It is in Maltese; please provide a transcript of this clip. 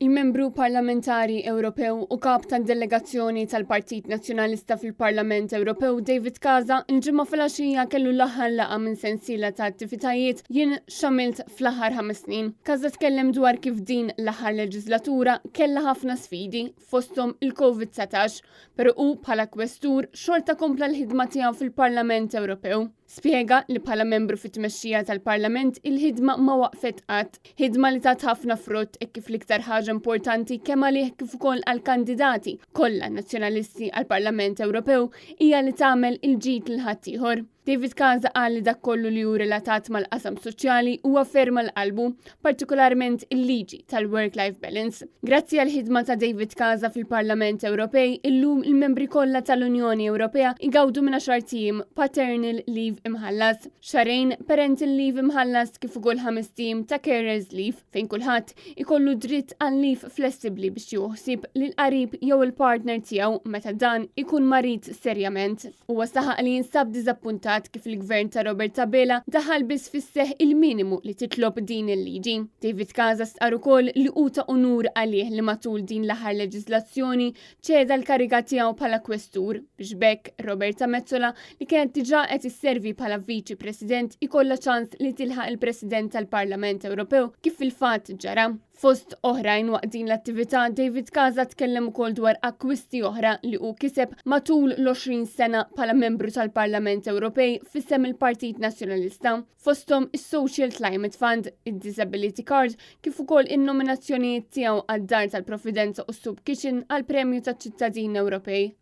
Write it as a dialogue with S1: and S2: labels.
S1: Il-Membru Parlamentari Ewropew u Kap tad-Delegazzjoni tal-Partit Nazzjonalista fil-Parlament Ewropew David Casa il-Ġimgħa filgħaxija kellu l-aħħar laqgħa minn sensiela ta' attivitajiet Jien x'għamilt fl-aħħar ħames snin. Casa tkellem dwar kif din l-aħħar leġislatura kellha ħafna sfidi fosthom il-Covid-19, pero hu bħala kwestur xorta kompla l-ħidma tiegħu fil-Parlament Ewropew. Spjega li bħala membru fit-tmexxija tal-Parlament il-ħidma ma waqfet qatt, ħidma li tat ħafna frott hekk kif l-iktar ħaġa importanti kemm għalih kif ukoll għall-kandidati kollha Nazzjonalisti għall-Parlament Ewropew hija li tagħmel il-ġid lil ħaddieħor. David Casa qal li dak kollu li hu relatat mal-qasam soċjali huwa ferm għal qalbu, partikolarment il-liġi tal-work-life balance. Grazzi għal ħidma ta' David Casa fil-Parlament Ewropej, illum il-membri kollha tal-Unjoni Ewropea igawdu minn għaxart ijiem paternal leave imħallas, xahrejn parental leave imħallas kif ukoll ħamest ijiem ta' carers leave fejn kulħadd ikollu dritt għal leave flessibbli biex jieħu ħsieb lill-qarib jew il-partner tiegħu meta dan ikun marid serjament. Huwa saħaq li jinsab diżappuntat kif il-Gvern ta' Robert Abela daħal biss fis-seħħ il-minimu li titlob din il-liġi. David Casa stqarr ukoll li hu ta' unur għalih li matul din l-aħħar leġiżlazzjoni ċeda l-kariga tiegħu bħala kwestur biex b'hekk Roberta Metsola li kienet diġà qed isservi bħala Viċi President ikollha ċans li tilħaq il-President tal-Parlament Ewropew kif fil-fatt ġara. Fost oħrajn waqt din l-attività, David Casa tkellem ukoll dwar akkwisti oħra li hu kiseb matul l-20 sena bħala membru tal-Parlament Ewropej f'isem il-Partit Nazzjonalista, fosthom is-Social Climate Fund, id-Disability Card, kif ukoll in-nominazzjonijiet tiegħu għad-Dar tal-Providenza u s-Soup Kitchen għall-Premju taċ-Ċittadin Ewropej.